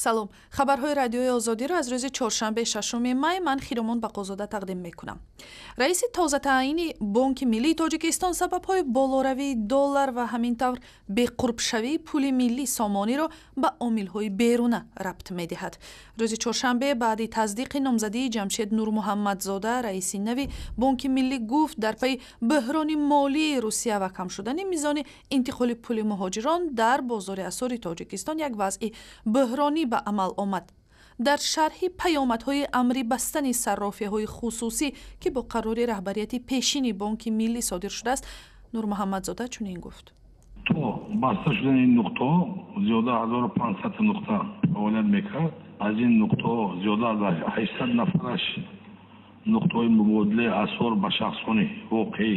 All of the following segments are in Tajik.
Салом, хабарҳои Радиои Озодиро аз рӯзи чоршанбе, 6 май, ман, Хиромон Бақозода, тақдим мекунам. Раиси тозатаъйини Бонки миллии Тоҷикистон сабабҳои болоравии доллар ва ҳамин тавр беқурбшавии пули миллӣ сомониро ба омилҳои беруна рабт медиҳад. Рӯзи чоршанбе баъди тасдиқи номзадии Ҷамшед Нурмуҳаммадзода, раиси нави Бонки Миллӣ гуфт, дар пайи бӯҳрони молии Русия ва кам шудани мизони интиқоли пули муҳоҷирон дар бозори асъори Тоҷикистон як вазъи бӯҳронӣ ба амал омад. Дар шарҳи паёмадҳои амри бастани саррофиҳои хусусӣ, ки бо қарори раҳбарияти пешини Бонки Миллӣ содир шудааст, Нурмуҳаммадзода чунин гуфт: То баста шудани ин нуқтаҳо зиёда 1500 нуқта фаъолият мекард. Аз ин нуқтаҳо зиёда аз 800 нафараш нуқтаҳои мубодилаи асъор ба шахсони воқеӣ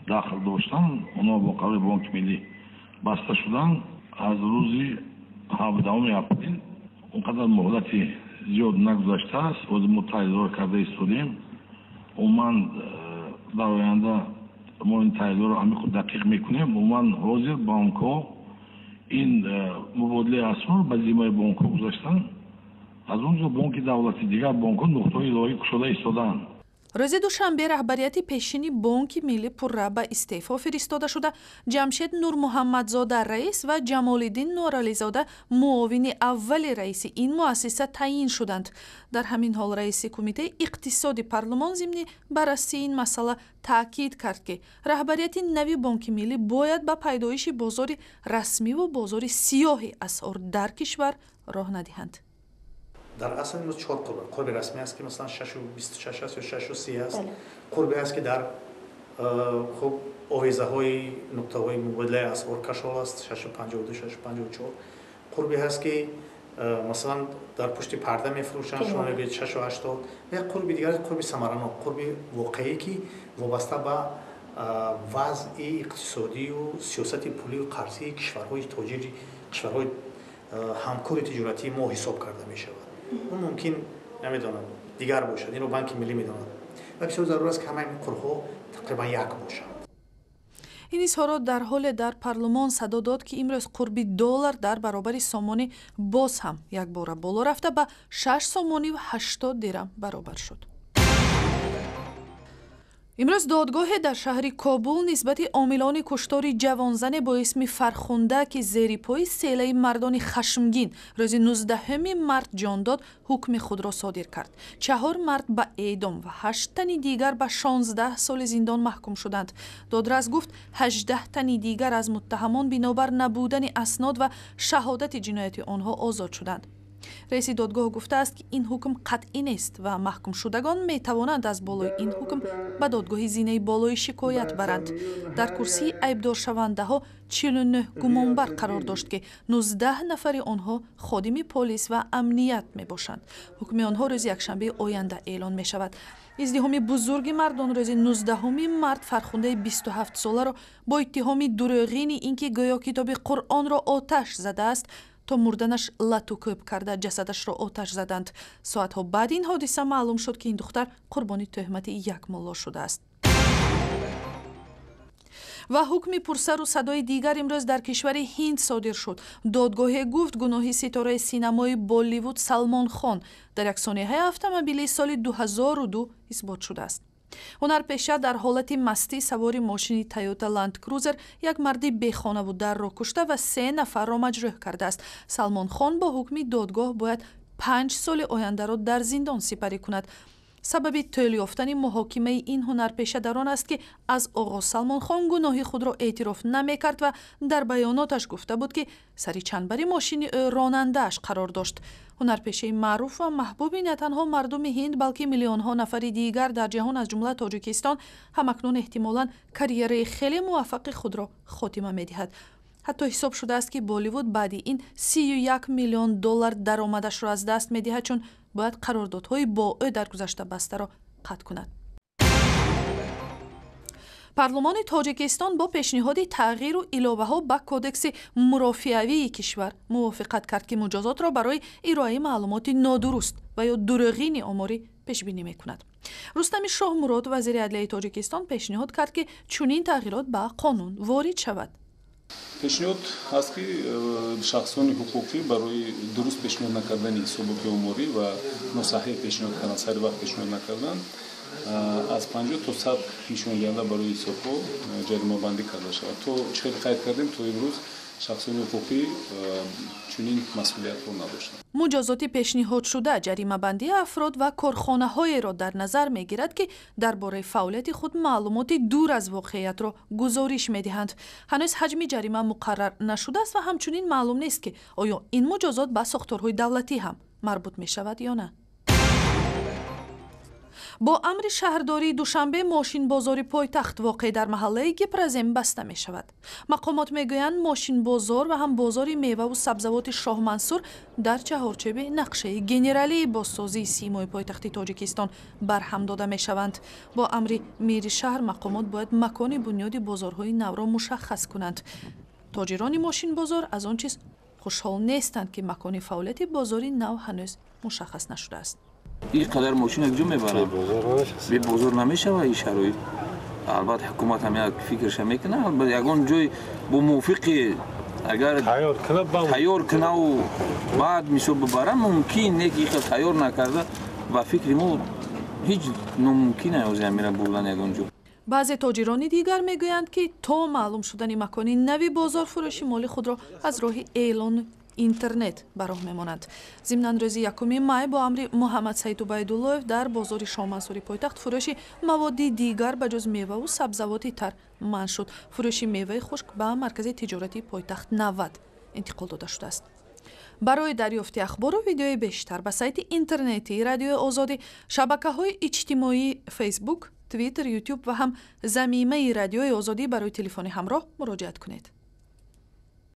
дахл доштанд. Онҳо бо қарори Бонки Миллӣ баста шуданд аз рӯзи 17 апрел. Он қадар муҳлати зиёд нагузаштааст. Ҳозир мо таҳлилҳоро карда истодем. Умуман, дар оянда мо ин таҳлилҳоро амиқу дақиқ мекунем. Умуман, ҳозир бонкҳо ин мубодилаи асъор ба зиммаи бонкҳо гузаштанд. Аз он ҷо бонки давлатӣ, дигар бонкҳо нуқтаҳои иловагӣ кушода истодаанд. Рӯзи душанбе раҳбарияти пешини Бонки Миллӣ пурра ба истеъфо фиристода шуда, Ҷамшед Нурмуҳаммадзода раис ва Ҷамолиддин Нурализода муовини аввали раиси ин муассиса таъйин шуданд. Дар ҳамин ҳол раиси Кумитаи иқтисоди парлумон зимни баррасии ин масъала таъкид кард, ки раҳбарияти нави Бонки Миллӣ бояд ба пайдоиши бозори расмиву бозори сиёҳи асъор дар кишвар роҳ надиҳанд. Дар асл имрӯз чор қурб: қурби расмӣ аст, ки масалан 6,26 аст ё 6,30 аст, қурбе аст, ки дар хуб овезаҳои нуқтаҳои мубодилаи асъор кашол аст, 6,52, 6,54, қурбе ҳаст, ки масалан дар пушти парда мефурӯшанд, шумо мегӯед, 6,80, ва як қурби дигар, қурби самаранок, қурби воқеӣ, ки вобаста ба вазъи иқтисодию сиёсати пулию қарзии кишварҳои тоҷири, кишварҳои ҳамкори тиҷоратии мо ҳисоб карда мешавад. Он мумкин, намедонам, дигар бошад, инро Банки Миллӣ медонад. Ва бисёр зарур аст, ки ҳамаи ин қурбҳо тақрибан як бошанд. Ин изҳорот дар ҳоле дар парлумон садо дод, ки имрӯз қурби доллар дар баробари сомонӣ боз ҳам якбора боло рафта, ба 6 сомониву 80 дирам баробар шуд. Имрӯз додгоҳе дар шаҳри Кобул нисбати омилони куштори ҷавонзане бо исми Фархунда, ки зери пои селаи мардони хашмгин рӯзи 19 март ҷон дод, ҳукми худро содир кард. Чаҳор мард ба эъдом ва ҳашт тани дигар ба 16 соли зиндон маҳкум шуданд. Додрас гуфт, 18 тани дигар аз муттаҳамон бинобар набудани аснод ва шаҳодати ҷинояти онҳо озод шуданд. Раиси додгоҳ гуфтааст, ки ин ҳукм қатъӣ нест ва маҳкумшудагон метавонанд аз болои ин ҳукм ба додгоҳи зинаи болоӣ шикоят баранд. Дар курсии айбдоршавандаҳо 49 гумонбар қарор дошт, ки 19 нафари онҳо ходими полис ва амният мебошанд. Ҳукми онҳо рӯзи якшанбеи оянда эълон мешавад. Издиҳоми бузурги мардон рӯзи 19 март Фархундаи 27-соларо бо иттиҳоми дурӯғини ин ки гӯё китоби Қуръонро оташ задааст, то мурданаш лату кӯб карда, ҷасадашро оташ заданд. Соатҳо баъди ин ҳодиса маълум шуд, ки ин духтар қурбони тӯҳмати як мулло шудааст. Ва ҳукми пурсару садои дигар имрӯз дар кишвари Ҳинд содир шуд. Додгоҳе гуфт, гуноҳи ситораи синамои Болливуд Салмон Хон дар як сонеҳаи автомобилии соли 2002 исбот шудааст. Ҳунарпеша дар ҳолати мастӣ савори мошини Тойота Ланд Крузер як марди бехонаву дарро кушта ва се нафарро маҷрӯҳ кардааст. Салмон Хон бо ҳукми додгоҳ бояд 5 соли ояндаро дар зиндон сипарӣ кунад. Сабаби тӯл ёфтани муҳокимаи ин ҳунарпеша дар он аст, ки аз оғоз Салмон Хон гуноҳи худро эътироф намекард ва дар баёноташ гуфта буд, ки сари чанбари мошини ӯ ронандааш қарор дошт. Ҳунарпешаи маъруф ва маҳбуби на танҳо мардуми Ҳинд, балки миллионҳо нафари дигар дар ҷаҳон, аз ҷумла Тоҷикистон, ҳамакнун эҳтимолан карьераи хеле муваффақи худро хотима медиҳад. Ҳатто ҳисоб шудааст, ки Болливуд баъди ин 31 миллион доллар даромадашро аз даст медиҳад, чун бояд қарордодҳои бо ӯ дар гузашта бастаро қатъ кунад. Парлумони Тоҷикистон бо пешниҳоди тағйиру иловаҳо ба Кодекси мурофиавии кишвар мувофиқат кард, ки муҷозотро барои ироаи маълумоти нодуруст ва ё дурӯғини оморӣ пешбинӣ мекунад. Рустами Шоҳмурод, вазири адлияи Тоҷикистон, пешниҳод кард, ки чунин тағйирот ба қонун ворид шавад. Пешниҳод ҳаст, ки шахсони ҳуқуқӣ барои дуруст пешниҳод накардани ҳисоботи оморӣ ва носаҳеҳ пешниҳод кардан, сари вақт пешниҳод накардан, аз 50 то 100 нишондиҳанда барои ҳисобҳо ҷаримабандӣ карда шавад. То чӣ хеле қайд кардем, то имрӯз шахсони ҳуқуқӣ чунин масъулиятро надоштанд. Муҷозоти пешниҳодшуда ҷаримабандии афрод ва корхонаҳоеро дар назар мегирад, ки дар бораи фаъолияти худ маълумоти дур аз воқеиятро гузориш медиҳанд. Ҳанӯз ҳаҷми ҷарима муқаррар нашудааст ва ҳамчунин маълум нест, ки оё ин муҷозот ба сохторҳои давлатӣ ҳам марбут мешавад ё на. Бо амри шаҳрдории Душанбе мошинбозори пойтахт, воқеъ дар маҳаллаи Гипрозем, баста мешавад. Мақомот мегӯянд, мошинбозор ва ҳам бозори меваву сабзавоти Шоҳмансур дар чаҳорчӯби нақшаи генералии бозсозии симои пойтахти Тоҷикистон барҳам дода мешаванд. Бо амри мири шаҳр мақомот бояд макони бунёди бозорҳои навро мушаххас кунанд. Тоҷирони мошинбозор аз он чиз хушҳол нестанд, ки макони фаъолияти бозори нав ҳанӯз мушаххас нашудааст. Ин қадар мошин куҷо мебарад? Бе бозор намешавад ин шароит. Албатта, ҳукумат ҳам як фикрша мекунад, албатта, ягон ҷой бо мувофиқи агар тайёр кунаву баъд мисол бибарам, мумкин не, ки ихел тайёр накарда, ба фикри мо, ҳеҷ номумкин ҳозир ҳамира бурдан ягон ҷо. Баъзе тоҷирони дигар мегӯянд, ки то маълум шудани макони нави бозор фурӯши моли худро аз роҳи эълону интернет ба роҳ мемонанд. Зимнан, рӯзи 1 май бо амри Муҳаммадсаид Убайдуллоев дар бозори Шоҳмансури пойтахт фурӯши маводи дигар ба ҷуз меваву сабзавоти тар манъ шуд. Фурӯши меваи хушк ба маркази тиҷоратии пойтахт 90 интиқол дода шудааст. Барои дарёфти ахбору видеои бештар ба сайти интернетии Радиои Озодӣ, шабакаҳои иҷтимоии Фейсбук, Твиттер, Ютуб ва ҳам замимаи Радиои Озодӣ барои телефони ҳамроҳ муроҷиат кунед.